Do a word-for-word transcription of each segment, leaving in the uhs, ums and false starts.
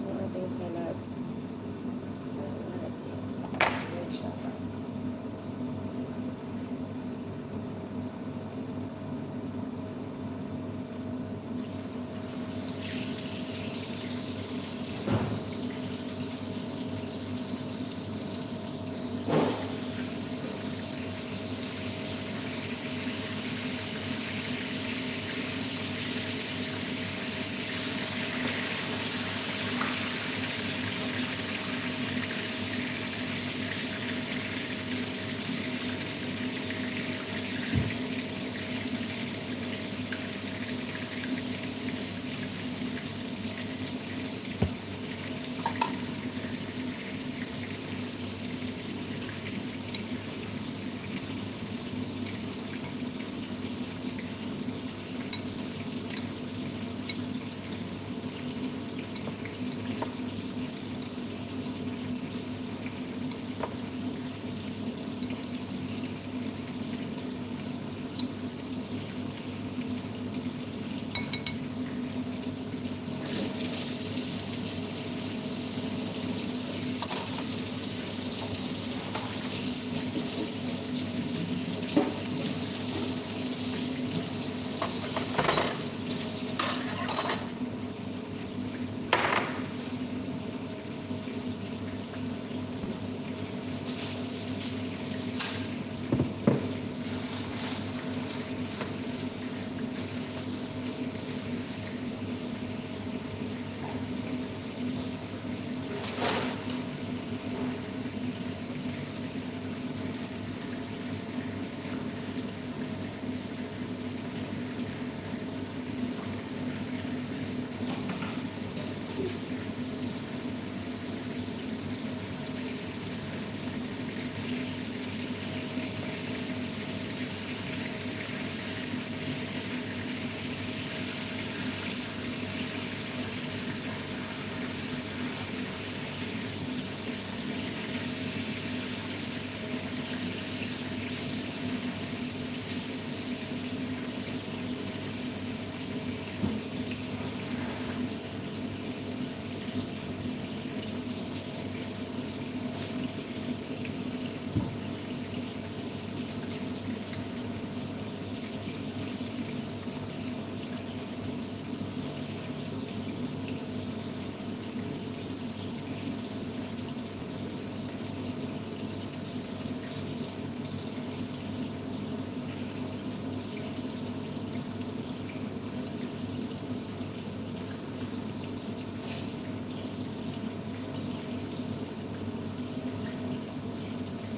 Ang ating salad. Salad. Ayan siya.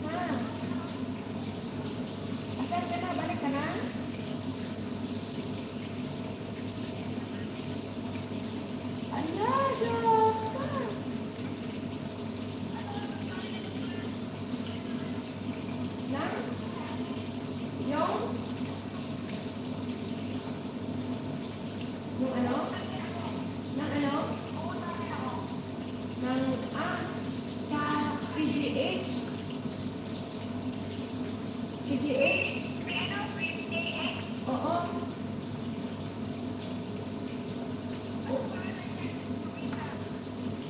Ma, asan ka na? Balik ka na? Ala, dyan ka. Nang? Yung? Yung ano? Nang ano? Nang, ah, sa P G H. P G H? Oo.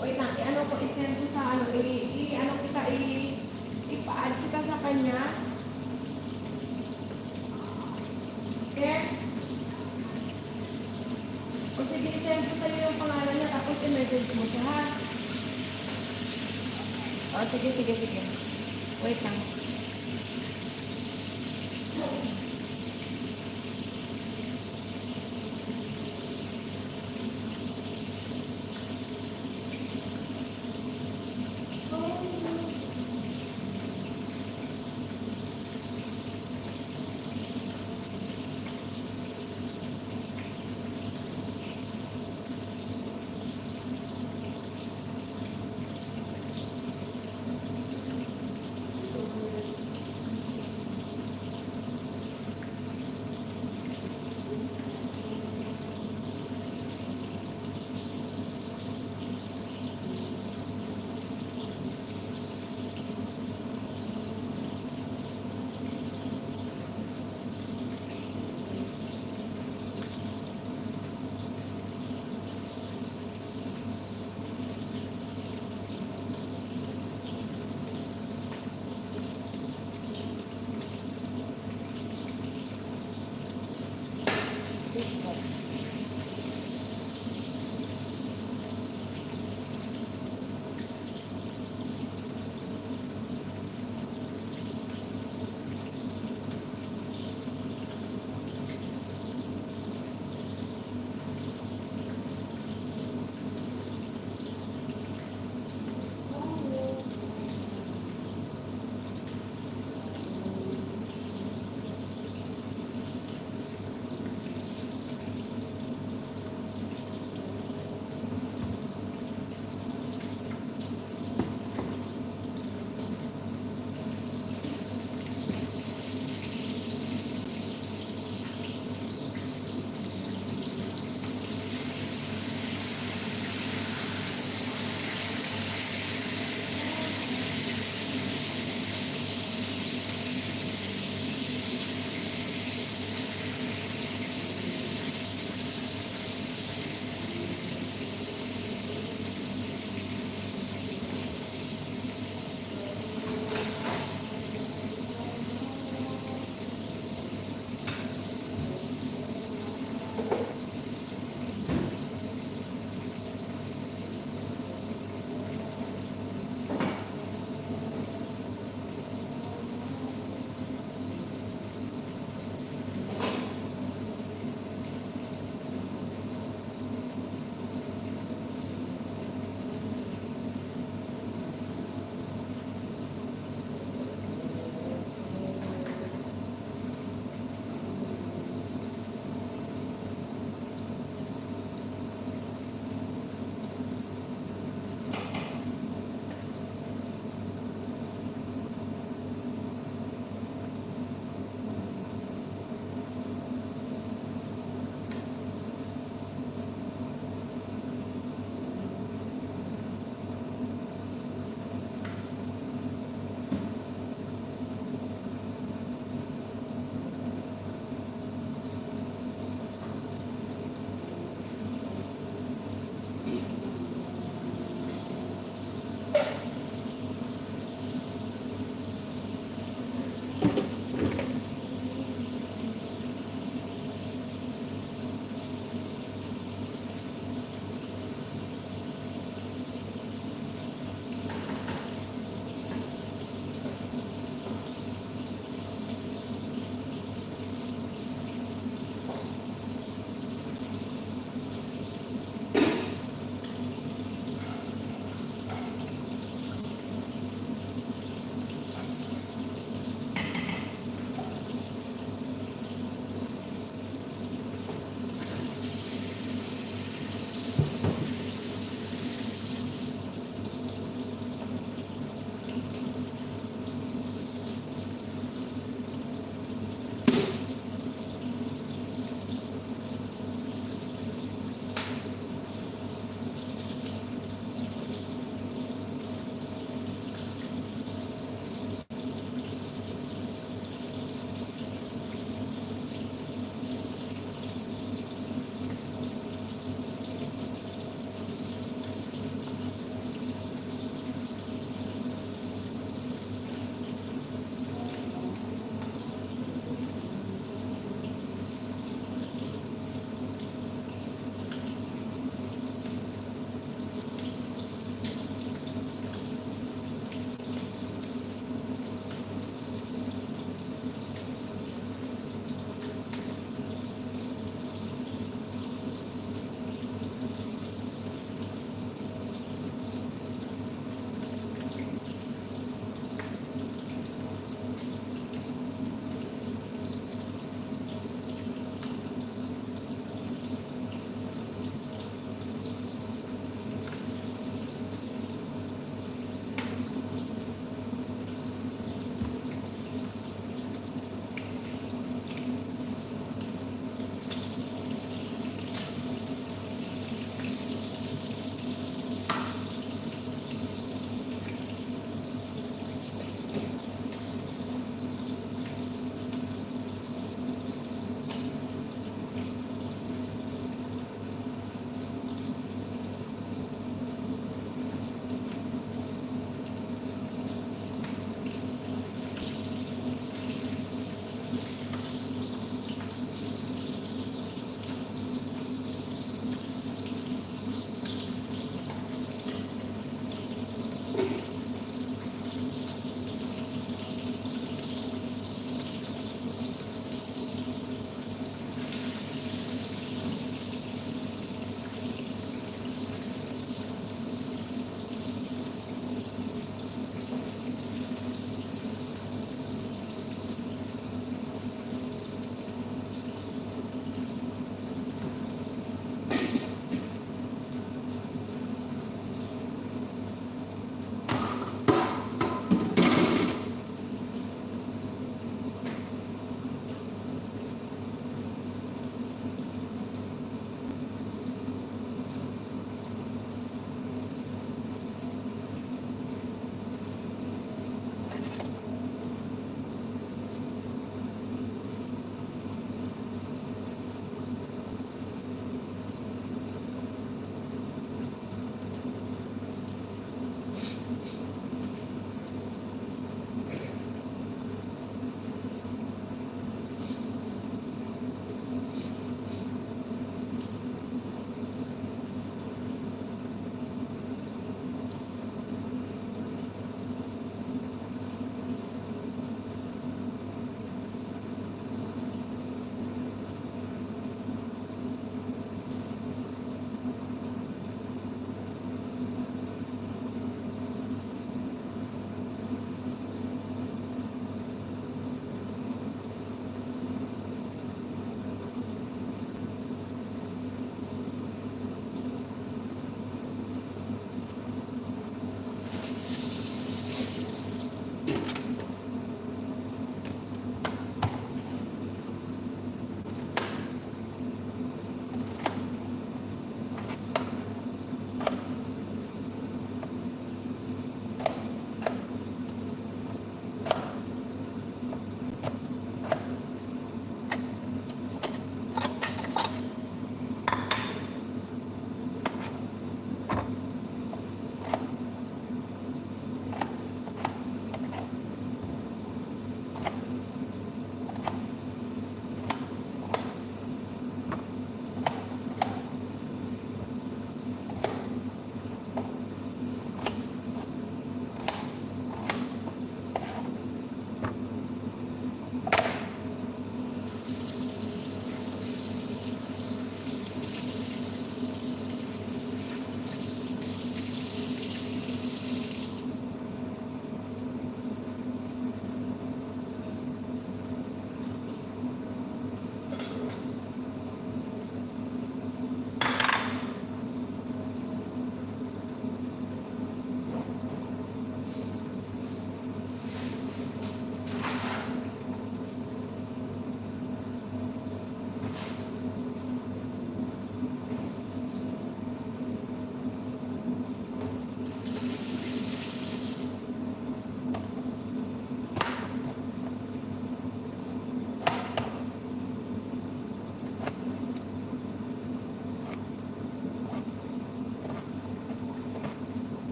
Wait lang, i-ano ko, i-send ko sa ano, i-, i-ano kita, i-, ipa-add kita sa kanya. Sir? O sige, i-send ko sa'yo yung pangalan niya, tapos i-message mo siya, ha? O, sige, sige, sige. Wait lang.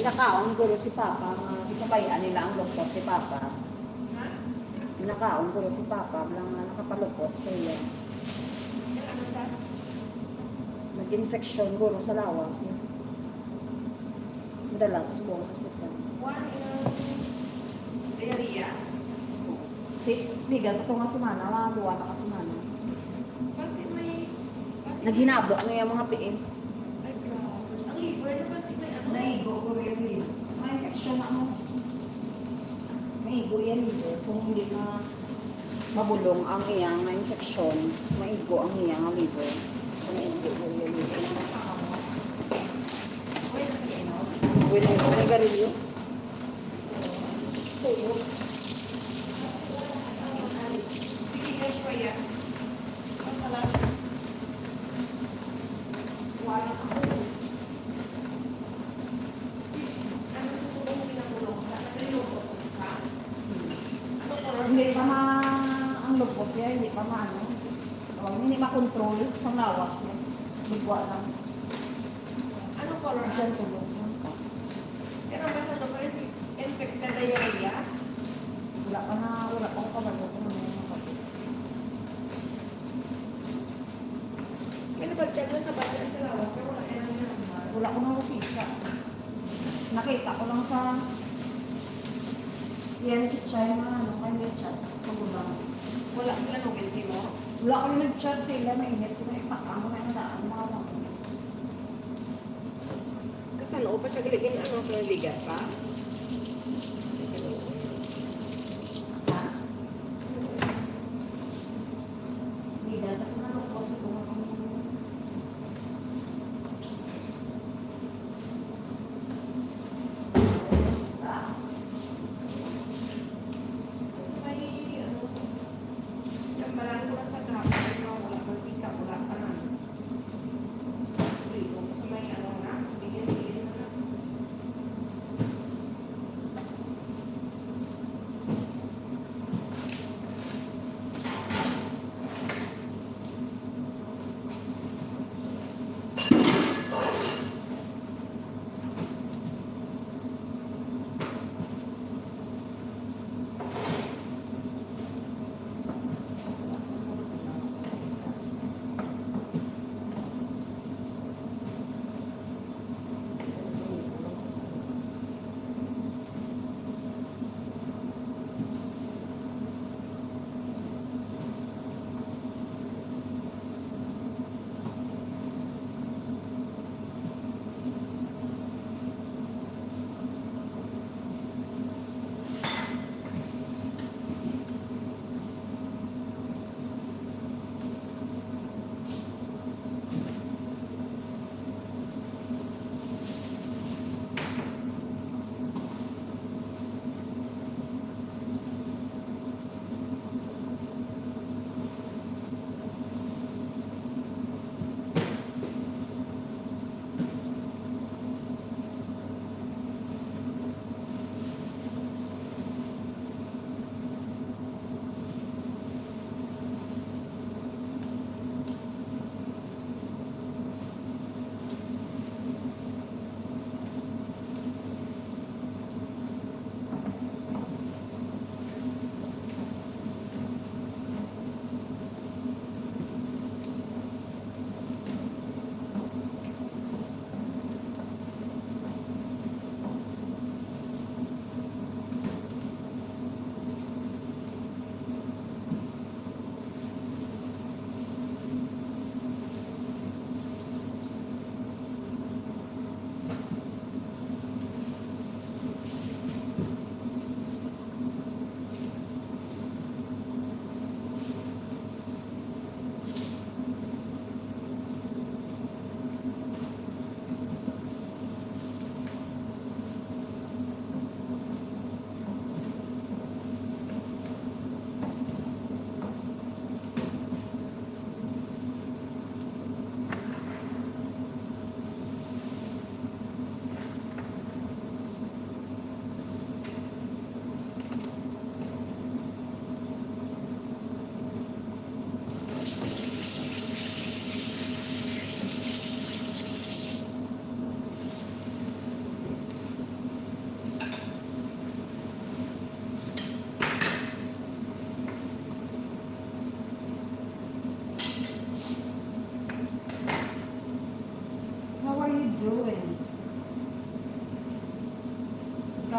Nakaon guro si Papa nga gikabayaan nila ang lukot ni Papa. Ha? Nakaon guro si Papa lang nga nakapalukot sa iya. Nag-infection guro sa lawas niya. Madala sa buong sa ospital. One, uh, diarrhea? Si, legal pa to nga semana, mga duwa na ka semana. Kasi may, kasi Naghinabo ang iyang mga piin. Ay, gosh. Ang liver na kasi may ano. Naigo ko yung liver. May infection ako. Naigo yan liver. Kung hindi na mabulong ang iyang infection, maigo ang iyang liver. Maigo ang iyang liver. Wait, may garilyo. Hindi pa ma-, ang lupot niya, hindi pa maano. Oh, hindi makontrol sa lawas niya. Bigwa lang. Ano color? Siya tulog. Pero may ano pa rin, infected diarrhea? Wala pa na, wala pa ko kabalo kung ano yung kapatid. May nabadyan na sa bayan sa lawas, pero wala yan ang ginagawa. Wala ko nang resita. Nakita ko lang sa yan, chichay na ano, kay may chat. Magulang. Wala sila nung mo? Wala kami nag-chat sa ila, mainit ko na ipakamo na yung daan, mga bangko. Kasano pa siya galing ano sa ligat pa? Ligat pa sa manok ko, sa mga pamilya. Kasi may, ano, gambaran ko na sa gapon, wala mantika, wala pa na. Dito, sa may, ano na, bigyan, bigyan na lang.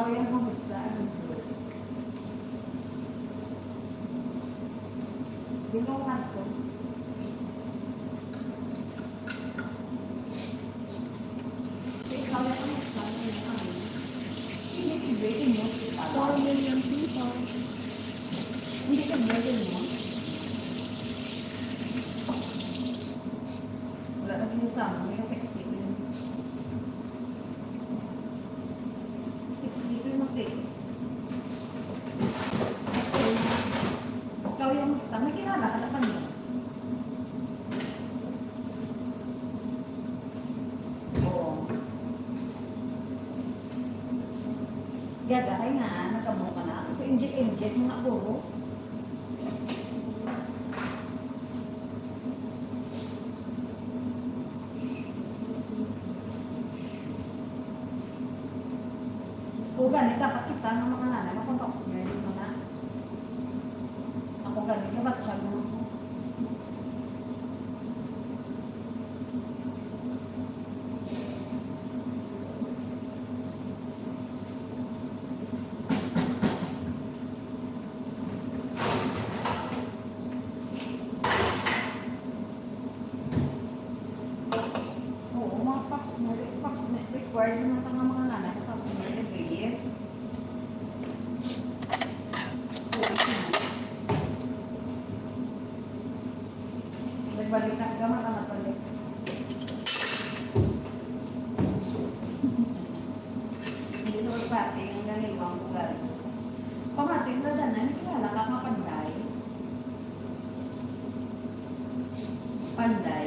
Ikaw yung kumusta? Di ko kanto. Ikaw yung kumusta? Hindi ko breaking news. Four million people. Hindi ko breaking news. Wala na din sa amin. May sexy. Sexy ko yung mag-take. Ikaw yung Mustang. May kilala ka na kanya? Oo. Yada kay nga, nagkamo ka na. Kasi inject-inject mo na puro. O gani, dapat kita nga mga nanay, makontak sa mga na. Ako gani, kabatsag mo. Oo, mga pap smear, pap smear, required naman ang mga nanay, pap smear every year. Nagbalik na, gamat ang nagbalik. Hindi ko magpati ang naniwang ugali. Pamati na dana, may kilala ka nga panday? Panday?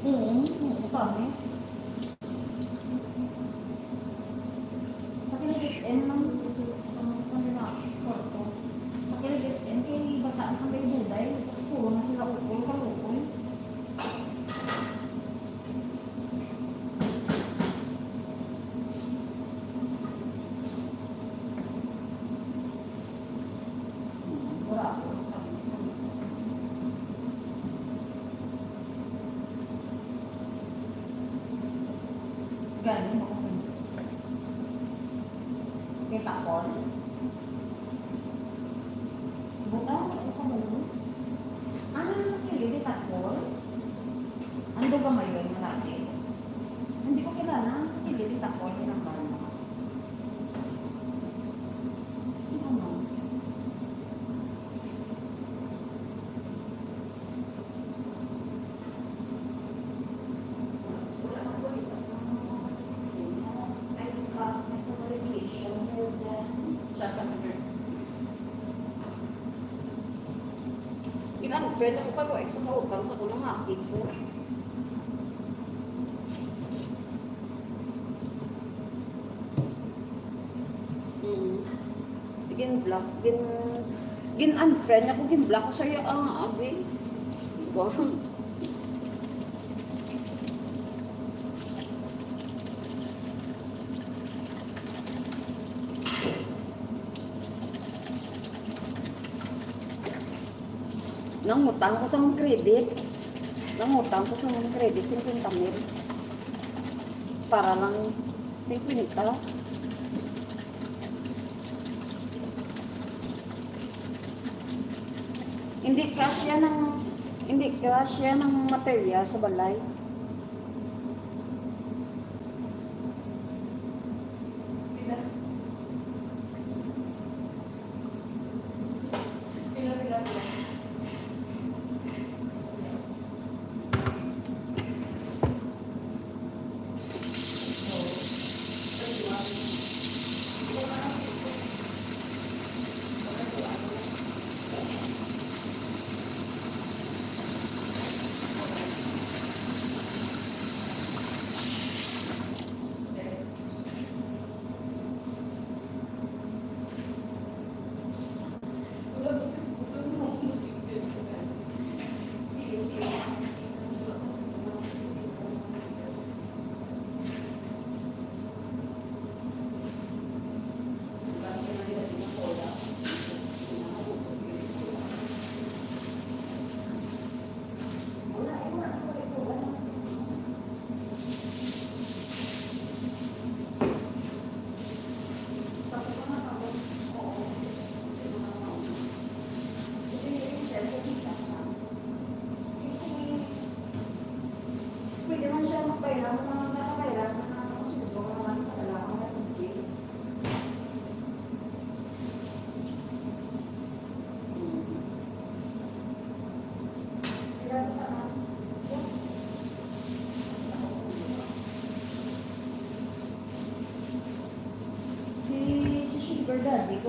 Oo, oo, kami. Sa kilig S M lang, ang kanila, kwarto. Sa kilig S M, kay basaan ang may duday. Tapos puro na sila ukol, kalukol. Galing mo. May tapon? Butang, ano ka ba nun? Ano sa kilid, may tapon? Ang duga mayon, malaki. Hindi ko kilala. Ang sa kilid, may tapon, yung nang balma. Ano? Gin-unfriend ako kay wa sa kautang sa kuno nga kids mo. Mm. Gin-block, gin, gin-unfriend ako, gin-block ko sa iya, ah, abi. Diba? Nangutang ko sa akong credit. Nangutang ko sa akong credit, singkwenta mil. Para lang singkwenta. Hindi kasya ng, hindi kasya ng material sa balay. Pila? Pila, pila, pila?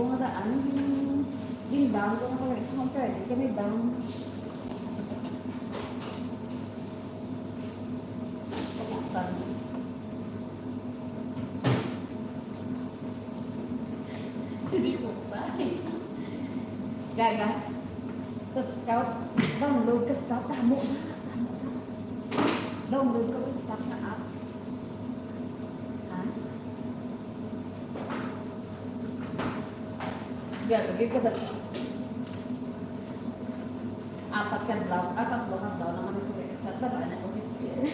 Kung nga daan, gin-down ko na pala. Kung pwede, kami down. Pakistan. Hindi ko pa. Gaga, sa Scout, download ka Scout, tamo na, tamo na. Download ka sa Scout na app. Ha? Gaga, gid ka dali. Apat ka adlaw, apat ka adlaw naman ako. Chat na ba na ko si Square?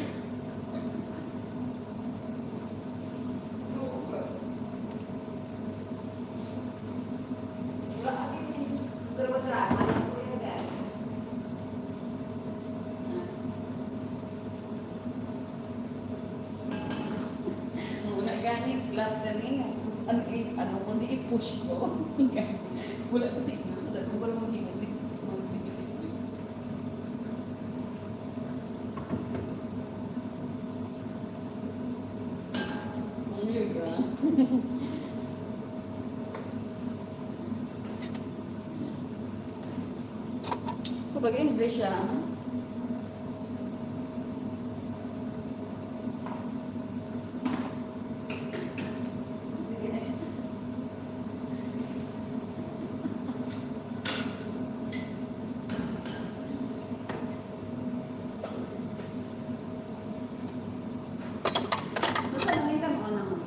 Wala gani, flat gani. Ano, i-, ano ko, di i-push ko. Wala to signal. Sa dagko, wala mo signal. Ang liga. Kapag English siya, Basta lang yung tama naman.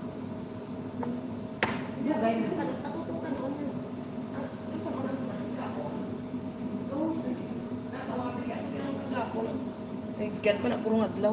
Hindi, gaya na. Ay, gat pa na, puro adlaw.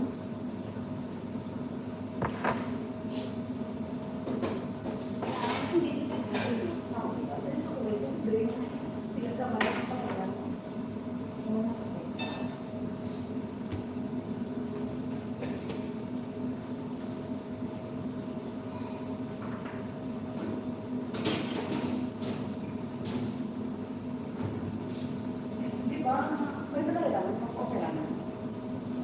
Di ba? May madali lang, mag-opera na.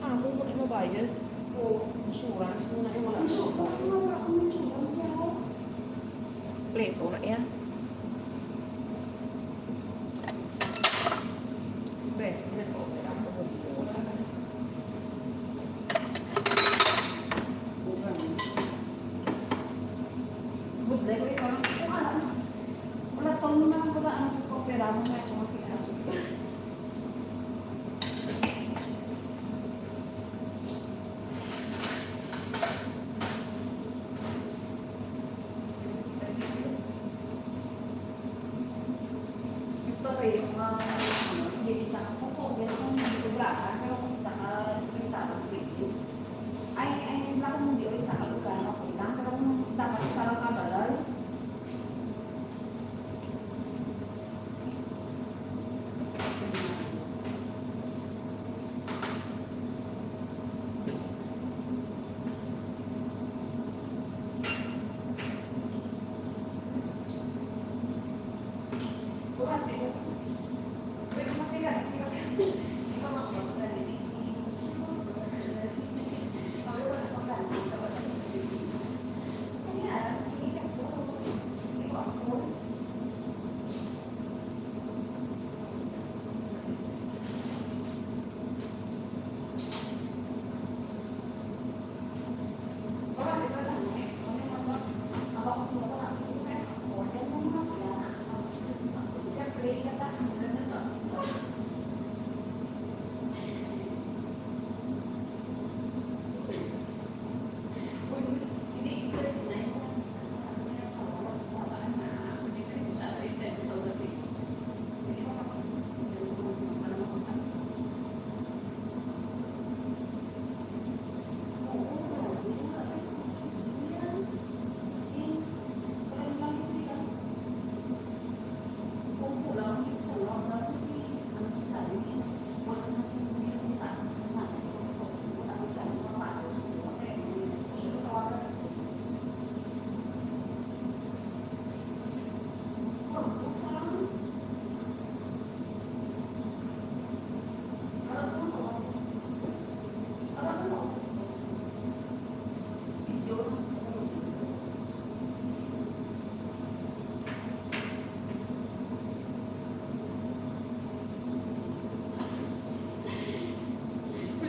Amo mo na mabayad. O, insurance mo na yung wala. Insurance, wala akong insurance, eh, oh. Pleto na yan. Si Bessie, nag-opera ko. Budlay ko ikaw. Wala, wala, tawag mo na lang ko ba ang opera mo na kung si Ate. Ito pa yung, ah, ano, hindi isa ka po, pero kung hindi ko graba, pero kung isa ka, isa ka, pwede. Ay, ay, hindi lang kung hindi, o isa ka lugar, okay lang, pero kung dapat isa lang ka balay,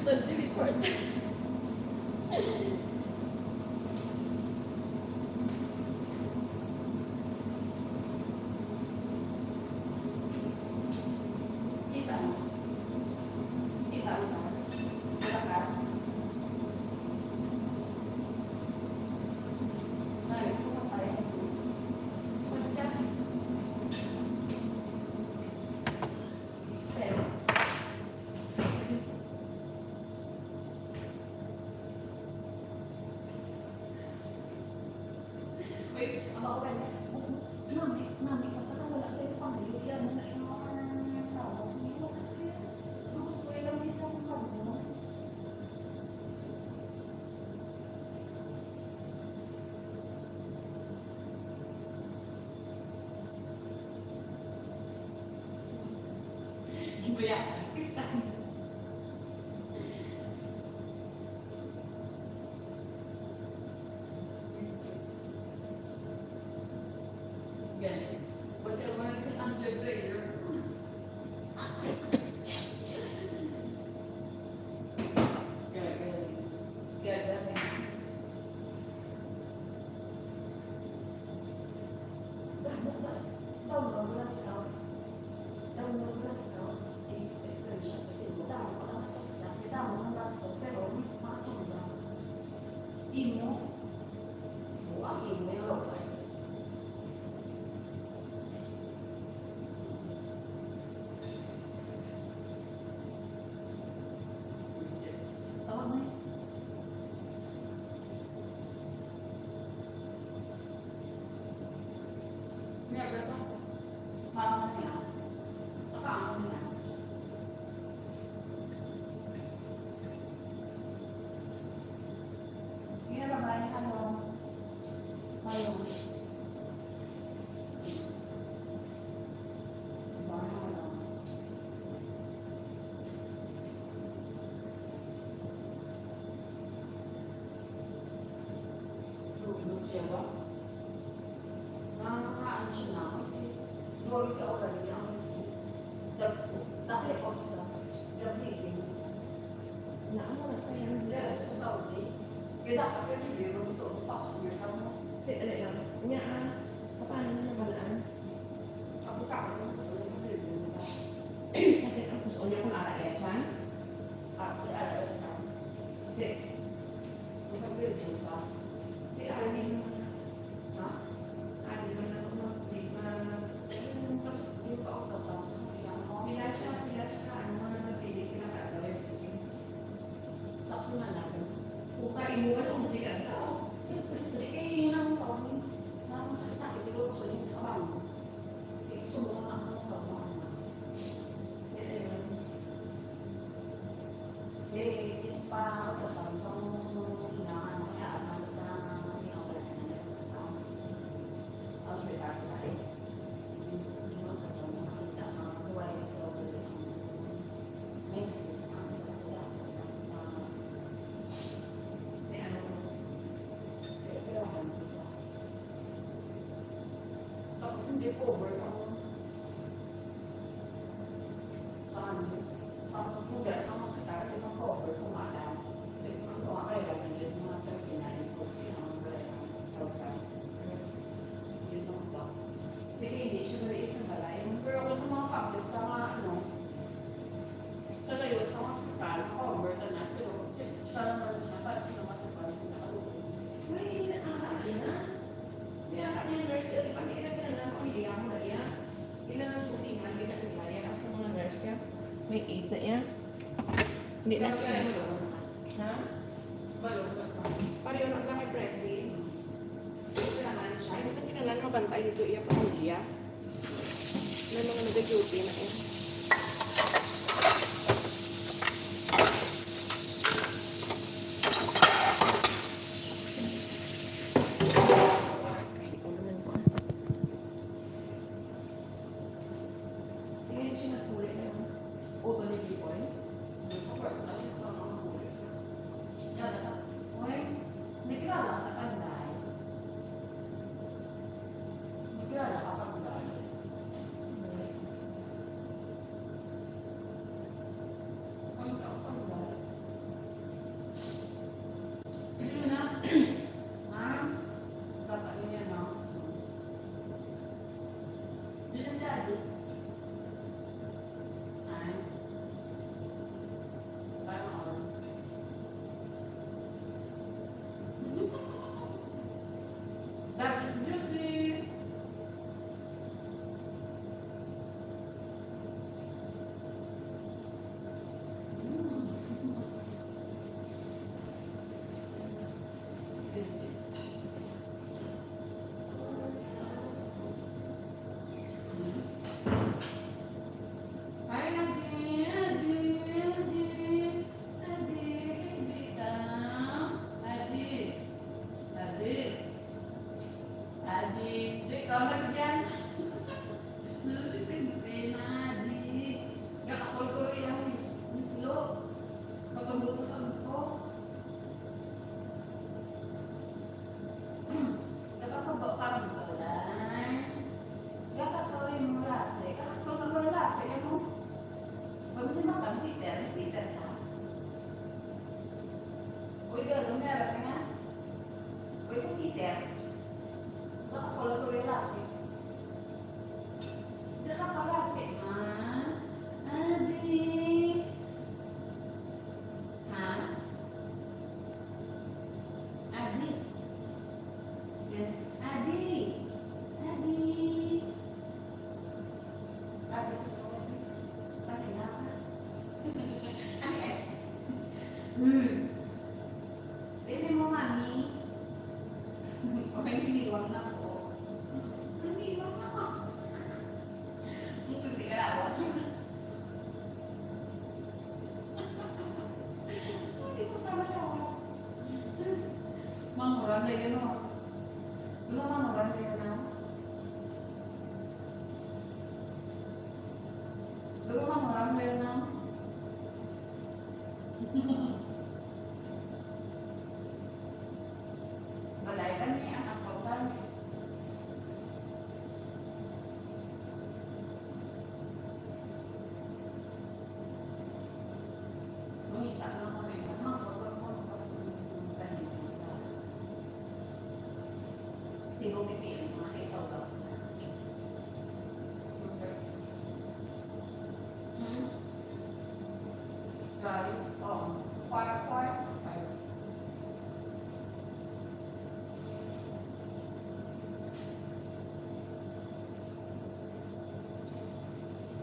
Nag-record. Kita mo? Kita mo sa akin? Wala ka? Ay, gusto ko pa rin. Kutsa. Pero, wait, ang ako kanya. Mami, mami, basta ka wala sa ito pang liya mo na yung mga tapos niyo kasi gusto ko lang dito ang pagbuno. Gibaya, Kristan. Gani. Basta mo lang sa answer prayer. Gani. Gani. Damo, mas, damo, mas, ah, damo, mas, ah, eh, screenshot ko sila. Damo, ah, chat, chat, damo, mas, pero, makachamba. Imo, buang imo yung lokal. Tawag mo. Niya, gata. Parang niya. Nakaano niya. Niya, babae, ano? Ano? Lucia ba? Nangangaan siya na, "Misis, Lord, ka o gani ang misis." Dag-, dahil ako sa, gabli din. Naan mo na sa yan? Yes, sa Saudi. Kaya dapat ka dili, magtuto pa ako sa Amerika mo. Di, dali lang. Nga, ah, paano mo nabalaan? Ako sa akin, gusto ko yung building na. Sakit ang puso niya kung ara iya siya? Ah, kung ara iya siya. Hindi. Kung sa building siya. Hindi, ara niya naman. Ha? Ara niya naman, mag-, mag-, Ayun, yung pas-, yung pa-ultrasound, sa mga ano, pila siya, pila siya, ano, mga nagpili, pila ka adlaw yung building. Sa sunan natin. Kung kaimuan ang musika, tao. Hindi, kaya yun ang tawag yun. Nakamasakit ako, pero gusto niyo sa kabang. Gusto mo lang ang mga kabuangan. Kaya yun. Eh, pa, ultrasound sa mga inangan, kaya ang sa mga ultrasound. Ang may kaso tayo. Yung ultrasound, makita, mga buhay, ito, may sis, ang sa kaya, may ano, may operahan ko siya. Tapos hindi cover sa mga, sa ano, sa mga, sa hospital, hindi ma-cover kung madam. Hindi ko ang kaya lang, hindi ko mga thirty-nine, forty ang wala yung thousand. Yun ang ba? Hindi, hindi siya maliis ang balay. Pero kung sa mga public, sa mga ano, sa layo, sa mga hospital, cover ka na, pero siya lang pala siya, para sa mga hospital, sa mga Uy, nakakain na. Kaya ka niya, nurse, eh, pag ilang ka na, pamilya mo na niya. Ilang ang shooting, ang ginagawa niya, ang sa mga nurse niya. May eight na niya. Hindi na. Pero kaya mo lang. Ha? Balong ka pa. Pareho lang kami, Presi. Kailangan siya. Hindi na kailangan mabantay dito iya pamilya. May mga nag-duty na eh. Ay, ano man ko, ah. Ayan siya nagpuli na yun. O, ba, hindi ko eh. Hindi ko, pero ano yung mga mga puli? Yan, ah. Uy, nakilala ka, Panday? Nakilala ka, Panday?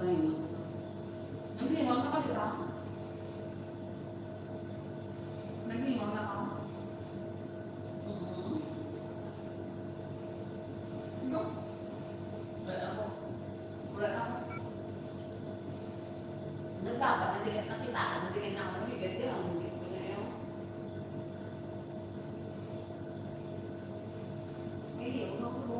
Ay, no. Naglimang na ka, di ba? Naglimang na ka? Mhm. Ano? Wala ako. Wala ako. Nagdapat na dili nakita, na dili na ako, hindi, hindi lang, hindi ko na yun. Hindi, ano ko,